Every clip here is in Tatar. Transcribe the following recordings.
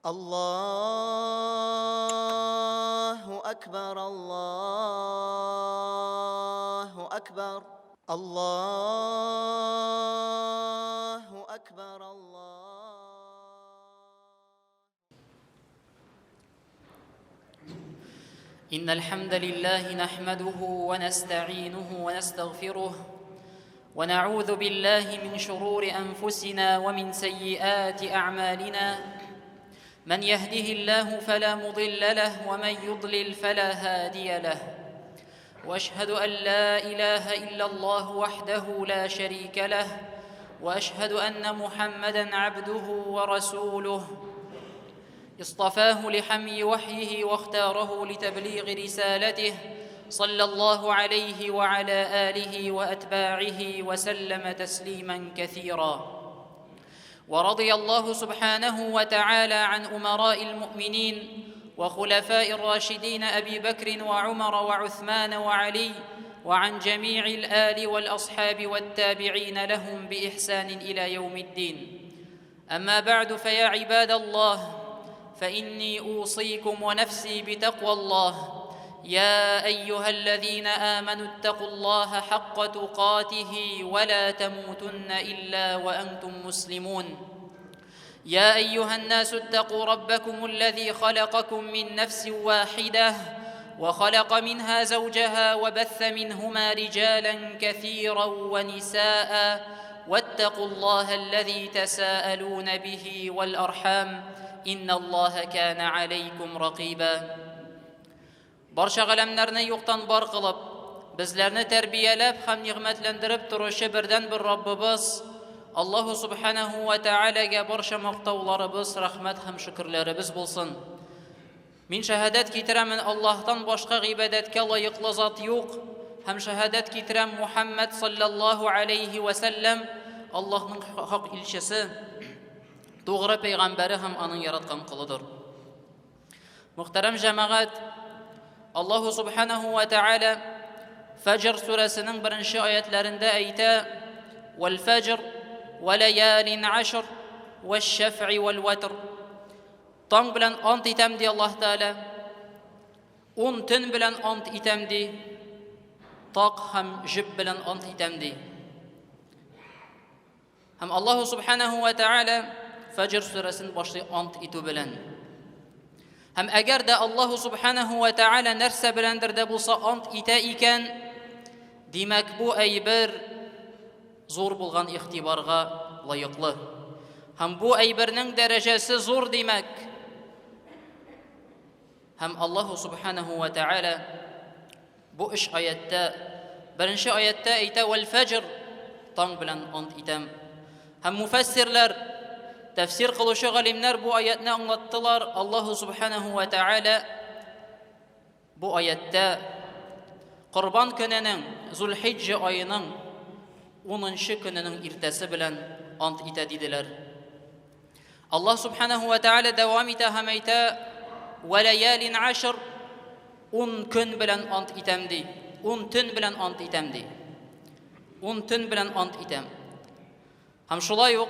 Аллаһу акбар, Аллаһу акбар, Аллаһу акбар, Аллаһу. إن الحمد لله نحمده ونستعينه ونستغفره ونعوذ بالله من شرور أنفسنا ومن سيئات أعمالنا من يهده الله فلا مضل له ومن يضلل فلا هادي له واشهد ان لا اله الا الله وحده لا شريك له واشهد ان محمدا عبده ورسوله اصطفاه لحمي وحيه واختاره لتبليغ رسالته صلى الله عليه وعلى اله واتباعه وسلم تسليما كثيرا ورضي الله سبحانه وتعالى عن امراء المؤمنين وخلفاء الراشدين ابي بكر وعمر وعثمان وعلي وعن جميع الال والاصحاب والتابعين لهم باحسان الى يوم الدين اما بعد فيا عباد الله فاني اوصيكم ونفسي بتقوى الله يا ايها الذين امنوا اتقوا الله حق تقاته ولا تموتن الا وانتم مسلمون يا ايها الناس اتقوا ربكم الذي خلقكم من نفس واحده وخلق منها زوجها وبث منهما رجالا كثيرا ونساء واتقوا الله الذي تساءلون به والارحام ان الله كان عليكم رقيبا Барча галәмнәрне юктан бар кылып, безләрне тәрбияләп һәм нигъмәтләндереп торучы бердәнбер Раббыбыз Аллаһу субханаһу ва тәгаләгә барча мактауларыбыз, рәхмәт һәм шөкерләребез булсын. Мин шәһадәт китерәмен Аллаһтан башка гыйбадәткә лаеклы зат юк һәм шәһадәт китерәм Мухаммад саллаллаһу алейхи ва сәлләм Аллаһның хак илчесе, тугры пәйгамбәре һәм аның яраткан колыдыр. Мөхтәрәм җәмәгать, Аллаһу субханаһу ва тааля Фәҗр сүрәсенең беренче аятләрендә әйтә: "Вәл фәҗр ва лаялин ашр вәш-шәфъи вәл ватр". Таң белән ант итәм ди Аллаһ Тааля. Ун төн белән ант итәм ди. Так һәм җеп белән ант итәм ди. Һәм Аллаһу субханаһу ва тааля Фәҗр сүрәсен башлый ант итү белән. Һәм әгәр дә Аллаһу субханаһу ва тааля нәрсә беләндер дә булса ант итә икән, димәк бу әйбер зур булган игътибарга лаеклы. Һәм бу әйбернең дәрәҗәсе зур димәк. Һәм Аллаһу субханаһу ва тааля бу өч аятта, беренче аятта әйтә вәл фәҗр, таң белән ант итәм. Һәм муфәссирләр, тәфсир кылучы галимнәр бу аятны аңлаттылар. Аллаһу субханаһу ва тааля бу аятта Корбан көненең, Зулхиҗҗа аеның 10 көненең иртәсе белән ант итә диделәр. Аллаһ субханаһу ва тааля дәвам итә һәм әйтә: "Ва лаялин ашр" ун көн белән ант итәм ди. Ун төн белән ант итәм ди. Ун төн белән ант итәм. Һәм шулай ук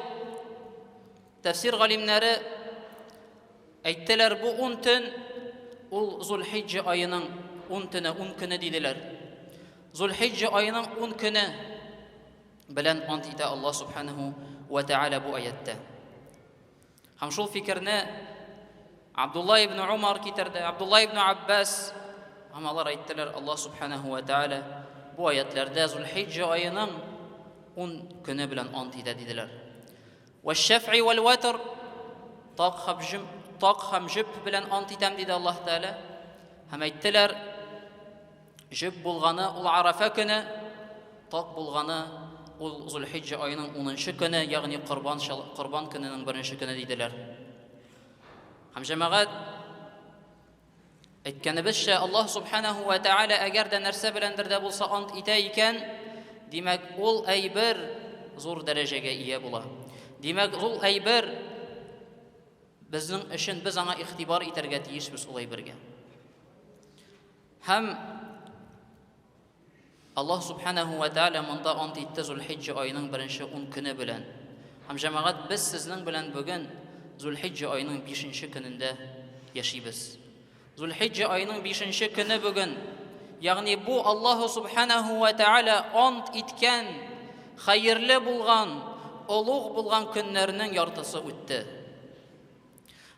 тәфсир галимнәре әйттеләр, бу ун төн ул Зулхиҗҗа аеның ун төне, ун көне диделәр. Зулхиҗҗа аеның ун көне белән ант итә Аллаһ субханаһу ва тааля бу аяттә. Һәм шул фикерне Абдулла ибн Умар китерде, Абдулла ибн Аббас һәм алар әйттеләр, Аллаһ субханаһу ва тааля бу аятләрдә Зулхиҗҗа аеның 10 көне белән ант итә диделәр. Вәш-шәфъи вәл-ватр так һәм җөп, так һәм җөп белән ант итәм диде Аллаһ Тааля. Һәм әйттеләр, Җөп булганы ул Арафа көне, так булганы ул Зулхиҗҗа аеның 10 көне, ягъни корбан корбан көненең беренче көне диделәр. Һәм җәмәгать әйткәнебезчә, Аллаһ субханаһу ва тааля әгәр дә нәрсә беләндер дә булса ант итә икән, димәк, ул әйбер зур дәрәҗәгә ия була. Димәк, ул әйбер безнең өчен без аңа игътибар итәргә тиешбез ул әйбергә. Һәм Аллаһ субханаһу ва тааля монда ант итте Зулхиҗҗа аеның беренче 10 көне белән. Һәм җәмәгать без сезнең белән бүген Зулхиҗҗә аеның бишенче көнендә яшибез. Зулхиҗҗә аеның бишенче көне бүген. Ягъни бу Аллаһу субханаһу ва тааля ант иткән, хәерле булган, олуг булган көннәрнең яртысы үтте.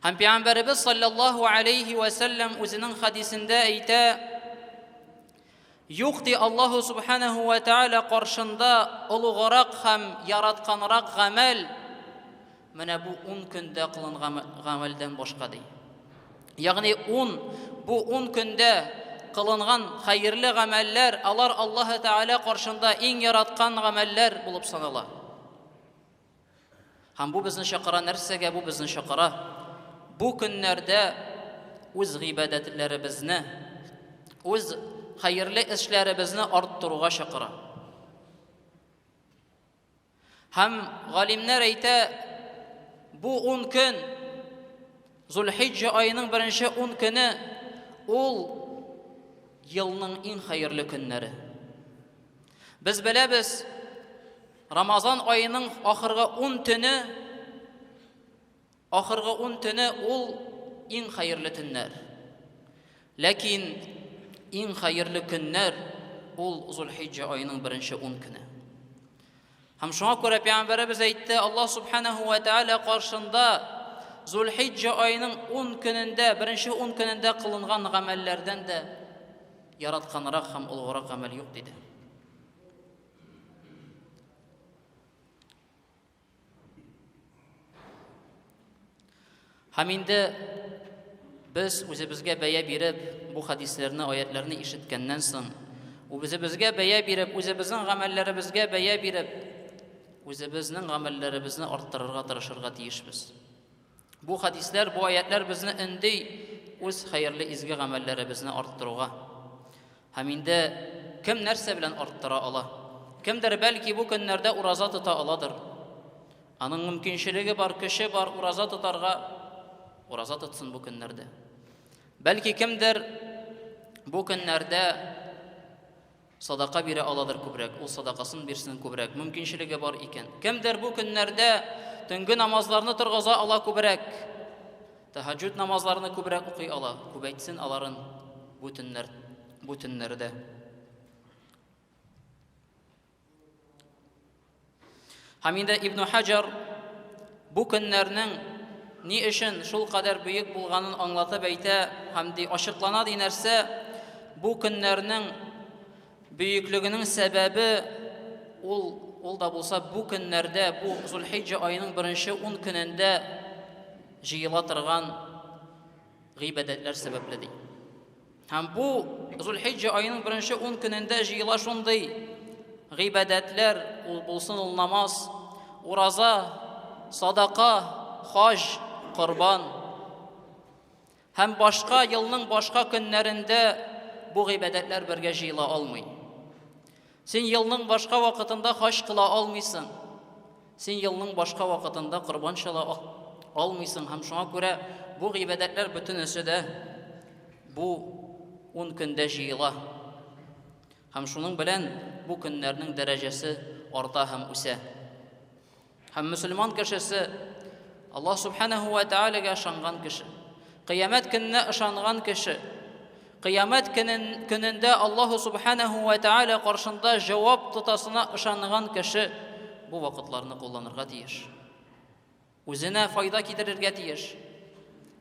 Һәм Пәйгамбәребез саллаллаһу алейхи ва сәлләм үзенең хадисендә әйтә, Юк, ди Аллаһу субханаһу ва тааля каршында олуграк һәм яратканрак гамәл менә бу 10 көндә кылынган гамәлдән башка, ди. Ягъни 10 бу 10 көндә кылынган хәерле гамәлләр, алар Аллаһу Тааля каршында иң яраткан гамәлләр булып санала. Һәм бу безне чакыра нәрсәгә? Бу безне чакыра. Бу көннәрдә үз гыйбадәтләребезне, үз хәерле эшләребезне арттыруга чакыра. Һәм галимнәр әйтә, бу 10 көн Зулхиҗҗа аеның беренче 10 көне ул елның иң хәерле көннәре. Без беләбез, Рамазан аеның ахыргы 10 төне, ахыргы 10 төне ул иң хәерле төннәр. Ләкин иң хәерле көннәр ул Зулхиҗҗа аеның беренче 10 көне. Һәм шуңа күрә пәйгамбәребез әйтте, Аллаһ субханаһу ва тааля каршында Зулхиҗҗа аеның 10 көнендә, беренче 10 көнендә кылынган гамәлләрдән дә яратканрак һәм олуграк гамәл юк диде. Һәм инде без үзебезгә бәя биреп, бу хадисләрне, аятларны ишеткәннән соң, үзебезгә бәя биреп, үзебезнең гамәлләребезгә бәя биреп, үзебезнең гамәлләребезне арттырырга тырышырга тиешбез. Бу хадисләр, бу аятлар безне өнди үз хәерле изге гамәлләребезне арттыруга. Һәм инде кем нәрсә белән арттыра ала? Кемдер бәлки бу көннәрдә ураза тота аладыр. Аның мөмкинчелеге бар, көче бар ураза тотарга, ураза тотсын бу көннәрдә. Бәлки кемдер бу көннәрдә Садака бирә аладыр күбрәк, ул садакасын бирсен күбрәк, мөмкинчелеге бар икән. Кемдер бу көннәрдә төнге намазларны торгыза ала күбрәк, тәһәҗҗүд намазларны күбрәк укый ала, күбәйтсен аларын бу төннәр, бу төннәрдә. Һәм инде Ибн Хаҗар бу көннәрнең ни өчен шул кадәр бөек булганын аңлатып әйтә һәм ди ачыклана ди нәрсә бу көннәрнең бөеклегенең сәбәбе ул ул да булса бу көннәрдә бу Зулхиҗҗа аеның беренче 10 көнендә җыела торган гыйбадәтләр сәбәпле ди. Һәм бу Зулхиҗҗа аеның беренче 10 көнендә җыела шундый гыйбадәтләр, ул булсын ул намаз, ураза, садака, хаҗ, корбан. Һәм башка елның башка көннәрендә бу гыйбадәтләр бергә җыела алмый. Син елның башка вакытында хаҗ кыла алмыйсың. Син елның башка вакытында корбан чала алмыйсың һәм шуңа күрә бу гыйбадәтләр бөтенесе дә бу 10 көндә җыела. Һәм шуның белән бу көннәрнең дәрәҗәсе арта һәм үсә. Һәм мөселман кешесе Аллаһ субханаһу ва таалагә ышанган кеше, кыямәт көненә ышанган кеше, кыямәт көнендә Аллаһу субханаһу ва тааля каршында җавап тотасына ышанган кеше бу вакытларны кулланырга тиеш. Үзенә файда китерергә тиеш.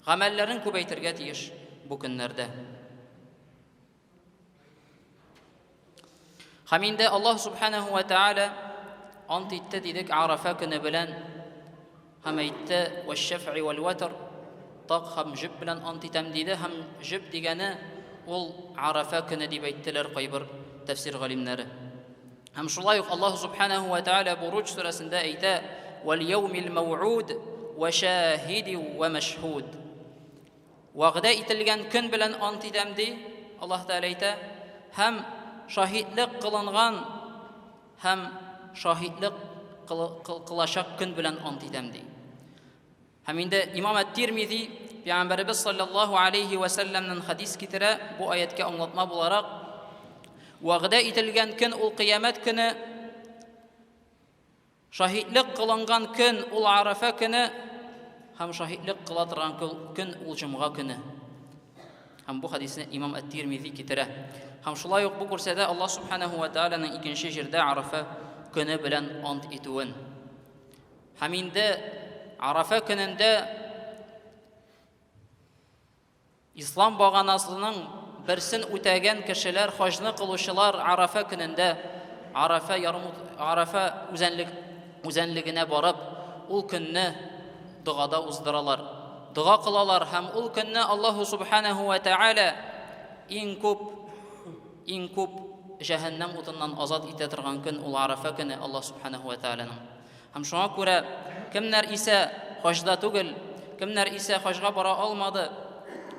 Гамәлләрен күбәйтергә тиеш бу көннәрдә. Һәм инде Аллаһ субханаһу ва тааля ант итте дидек Арафа көне белән һәм әйтте вәш-шәф'i вәл-ватр так һәм җөп белән ант итәм диде һәм җөп дигәне ул Арафа көне дип әйттеләр кайбер тәфсир галимнәре. Һәм шулай ук Аллаһ субханаһу ва тааля Буруҗ сүрәсендә әйтә вәл яумил мәүгуд ва шаһиди ва мәшһуд. Вәгъдә ителгән көн белән ант итәм, ди Аллаһ Тәгалә әйтә, һәм шаһитлек кылынган һәм шаһитлек кылачак көн белән ант итәм, ди. Һәм инде Имам Ат-Тирмизи Пәйгамбәребез саллаллаһу алейхи ва сәлләмнән хадис китерә, бу аяткә аңлатма буларак, вәгъдә ителгән көн ул кыямәт көне, Шаһитлек кылынган көн ул Арафа көне һәм шаһитлек кыла торган көн ул җомга көне. Һәм бу хәдисне имам Әт-Тирмизи китерә. Һәм шулай ук бу күрсәтә Аллаһ субханаһу ва тааляның икенче җирдә Арафа көне белән ант итүен. Һәм инде Арафа көнендә Ислам баганасының берсен үтәгән кешеләр, хаҗны кылучылар Арафа көнендә Арафа ярым Арафа үзәнлек үзәнлегенә барып, ул көнне догада уздыралар. Дога кылалар һәм ул көнне Аллаһу субханаһу ва тааля иң күп иң күп җәһәннәм утыннан азат итә торган көн ул Арафа көне Аллаһ субханаһу ва тааляның. Һәм шуңа күрә кемнәр исә хаҗда түгел, кемнәр исә хаҗга бара алмады,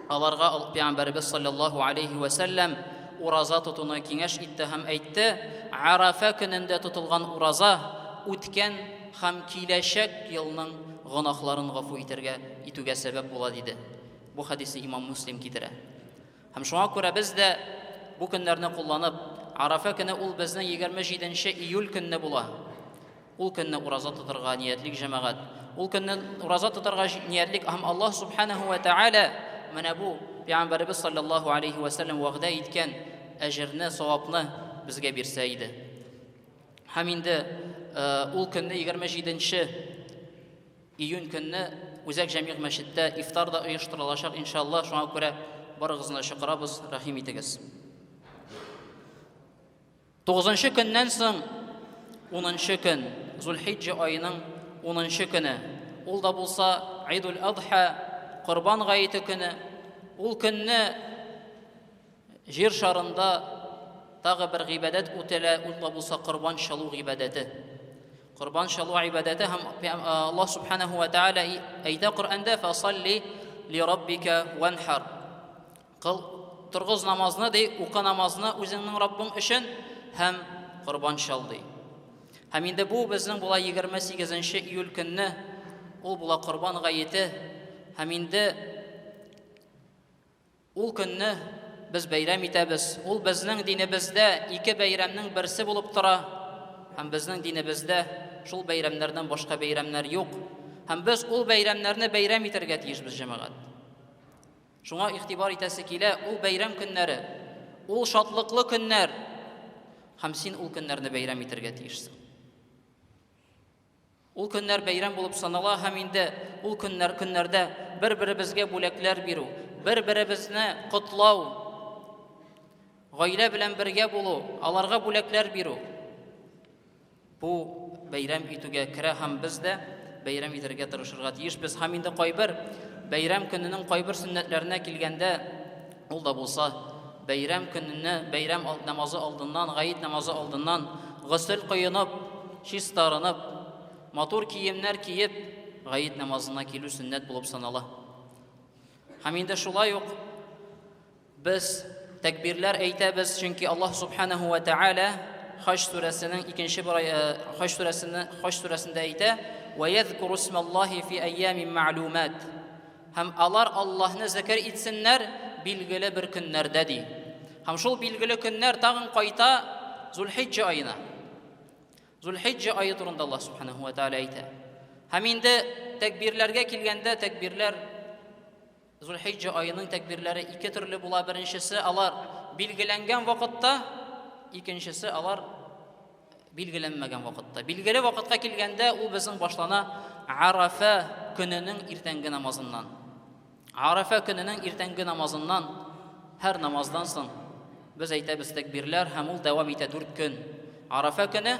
аларга Пәйгамбәребез саллаллаһу алейхи ва сәлләм ураза тотуны киңәш итте һәм әйтте, Арафа көнендә тотылган ураза үткән һәм киләчәк елның гөнаһларын гафу итәргә итүгә сәбәп була диде. Бу хәдисне имам Муслим китерә. Һәм шуңа күрә без дә бу көннәрне кулланып, Арафа көне ул безнең 27 июль көнне була. Ул көнне ураза тотарга ниятлик, җәмәгать. Ул көнне ураза тотарга ниятлик һәм Аллаһ субханаһу ва тааля менә бу Пәйгамбәребез саллаллаһу алейхи ва сәлләм вәгъдә иткән әҗерне, савапны безгә бирсә иде. Һәм инде ул көнне 27 июнь көнне Үзәк Җәмигъ мәчеттә ифтар да оештырылачак, иншалла. Шуңа күрә барыгызны чакырабыз, рәхим итегез. Тугызынчы көннән соң унынчы көн, Зульхиджа аеның унынчы көне. Ул да булса Айдул Адха, Корбан гаете көне. Ул көнне җир шарында тагы бер гыйбадәт үтәлә, ул да булса корбан чалу гыйбадәте. Корбан чалу гыйбадәте һәм Аллаһ субханаһу ва тааля әйтә Коръәндә: "Фасалли ли раббика ванхар". Кыл, торгыз намазны, ди, укы намазны үзеңнең Раббың өчен һәм корбан чал, ди. Һәм инде бу безнең була 28 июль көнне, ул була корбан гаете. Һәм инде ул көнне без бәйрәм итәбез. Ул безнең динебездә ике бәйрәмнең берсе булып тора. Һәм безнең динебездә шул бәйрәмнәрдән башка бәйрәмнәр юк. Һәм без ул бәйрәмнәрне бәйрәм итәргә тиешбез, җәмәгать. Шуңа игътибар итәсе килә, ул бәйрәм көннәре, ул шатлыклы көннәр, һәм син ул көннәрне бәйрәм итәргә тиешсең. Ул көннәр бәйрәм булып санала һәм инде ул көннәр көннәрдә бер-беребезгә бүләкләр бирү, бер-беребезне котлау, гаилә белән бергә булу, аларга бүләкләр бирү. Бу бәйрәм итүгә керә һәм без дә бәйрәм итәргә тырышырга тиешбез. Һәм инде кайбер бәйрәм көненең кайбер сөннәтләренә килгәндә, ул да булса бәйрәм көненә, бәйрәм намазы алдыннан, гает намазы алдыннан госел коенып, чистарынып, матур киемнәр киеп, гает намазына килү сөннәт булып санала. Һәм инде шулай ук Без тәкбирләр әйтәбез, чөнки Аллаһ субханаһу ва тааля Хаҗ сүрәсенең икенче бер Хаҗ сүрәсенә Хаҗ сүрәсендә әйтә: "Ва язкуру исмаллаһи фи айямин мәгълумат". Һәм алар Аллаһны зикер итсеннәр билгеле бер көннәрдә ди. Һәм шул билгеле көннәр тагын кайта Зулхиҗҗа аена. Зулхиҗҗа ае турында Аллаһ субханаһу ва тааля әйтә. Һәм инде тәкбирләргә килгәндә тәкбирләр Зулхиҗҗа аеның тәкбирләре ике төрле була. Беренчесе алар билгеләнгән вакытта, икенчесе алар билгеләнмәгән вакытта. Билгеле вакытка килгәндә ул безнең башлана Арафа көненең иртәнге намазыннан. Арафа көненең иртәнге намазыннан һәр намаздан соң без әйтәбез тәкбирләр һәм ул дәвам итә 4 көн. Арафа көне,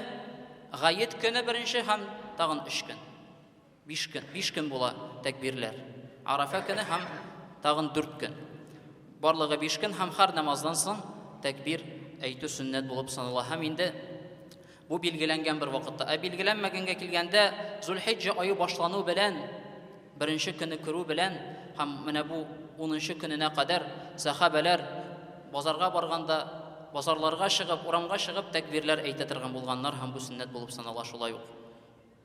гает көне беренче һәм тагын 3 көн. Биш көн, биш көн була тәкбирләр. Арафа көне һәм тагын дүрт көн. Барлыгы биш көн һәм һәр намаздан соң тәкбир әйтү сөннәт булып санала. Һәм инде бу билгеләнгән бер вакытта. Ә билгеләнмәгәнгә килгәндә, Зулхиҗҗа ае башлану белән, беренче көне керү белән һәм менә бу унынчы көненә кадәр сәхабәләр базарга барганда, базарларга чыгып, урамга чыгып тәкбирләр әйтә торган булганнар һәм бу сөннәт булып санала шулай ук.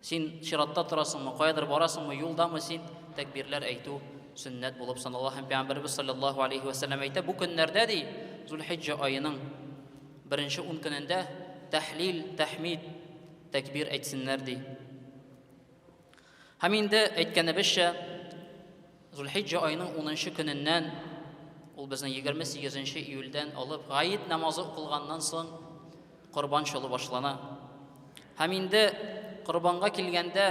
Син чиратта торасыңмы, каядыр барасыңмы, юлдамы син, тәкбирләр әйтү сөннәт булып санала. Һәм Пәйгамбәребез саллаллаһу алейхи ва сәлләм әйтә, бу көннәрдә ди, Зулхиҗҗа аеның беренче ун көнендә тәхлил, тәхмид, тәкбир әйтсеннәр ди. Һәм инде әйткәнебезчә, Зулхиҗҗә аеның 10 көненнән, ул безнең 28 июльдән алып, гает намазы укылганнан соң корбан чалу башлана. Һәм инде корбанга килгәндә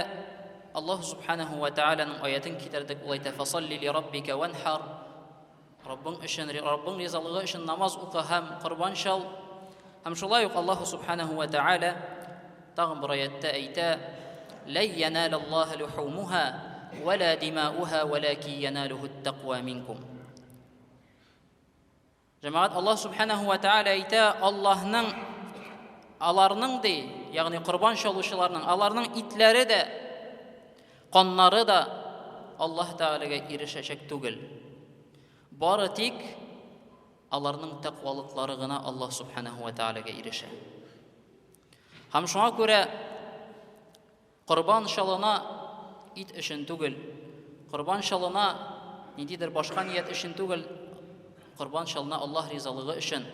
Аллаһ субханаһу ва тааляның аятын китердек, ул әйтә: "Фасалли ли раббика ванхар". Раббың өчен, Раббың ризалыгы өчен намаз укы һәм корбан чал. Һәм шулай ук Аллаһ субханаһу ва тааля тагын бер аятта әйтә: "Ләй яналаллаһ лухумуха ва ла димауха валаки яналуху тaqва минкум". Җәмәгать, Аллаһ субханаһу ва тааля әйтә, Аллаһның аларның ди, ягъни корбан чалучыларның, аларның итләре дә, каннары да Аллаһ Тәгаләгә ирешәчәк түгел. Бары тик аларның тәкъвалыклары гына Аллаһ субханаһу ва тәгаләгә ирешә. Һәм шуңа күрә Корбан чалына ит өчен түгел. Корбан чалына ниндидер башка ният өчен түгел. Корбан чалына Аллаһ ризалыгы өчен.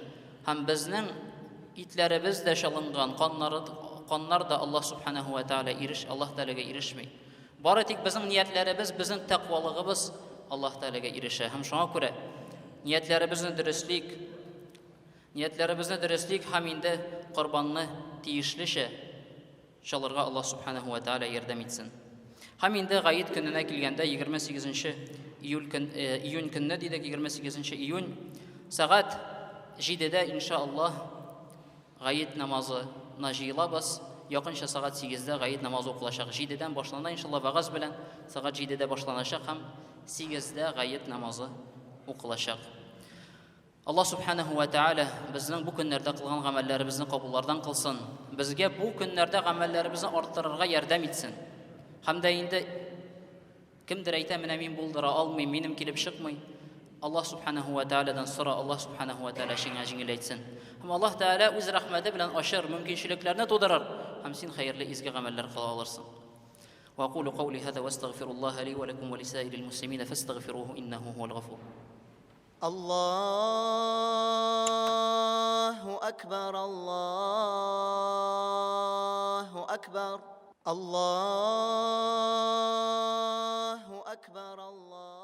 Һәм безнең итләребез дә чалынган, каннары, каннар да Аллаһ субханаһу ва тааля иреш, Аллаһ Тәгаләгә ирешми. Бары тик безнең ниятләребез, безнең тәкъвалыгыбыз Аллаһ Тәгаләгә ирешә. Һәм шуңа күрә ниятләребезне дөреслик, ниятләребезне дөреслик һәм инде корбанны тиешлечә чалырга Аллаһ Субханаһу ва Тааля ярдәм итсен. Һәм инде гает көненә килгәндә 28 июль көн, э, июнь көнне дидек, 28 июнь сәгать 7-дә иншаллаһ гает намазына җыелабыз. Якынча сәгать 8-дә гает намазы укылачак. 7-дән башлана иншаллаһ вагаз белән, сәгать 7-дә башланачак һәм 8-дә гает намазы укылачак. Аллаһ Субханаһу ва Тааля безнең бу көннәрдә кылган гамәлләребезне кабуллардан кылсын. Безгә бу көннәрдә гамәлләребезне арттырырга ярдәм итсен. Һәм дә инде кемдер әйтә, менә мин булдыра алмыйм, минем килеп чыкмый. Аллаһ Субханаһу ва Таалядан сора, Аллаһ Субханаһу ва Тааля сиңа җиңеләйтсен. Һәм Аллаһ Тааля үз рәхмәте белән ачыр, мөмкинчелекләрне тудырыр, һәм син хәерле изге гамәлләр кыла алырсың. وأقول قولي هذا واستغفر الله لي ولكم ولسائر المسلمين فاستغفروه إنه هو الغفور. الله أكبر الله أكبر الله أكبر الله.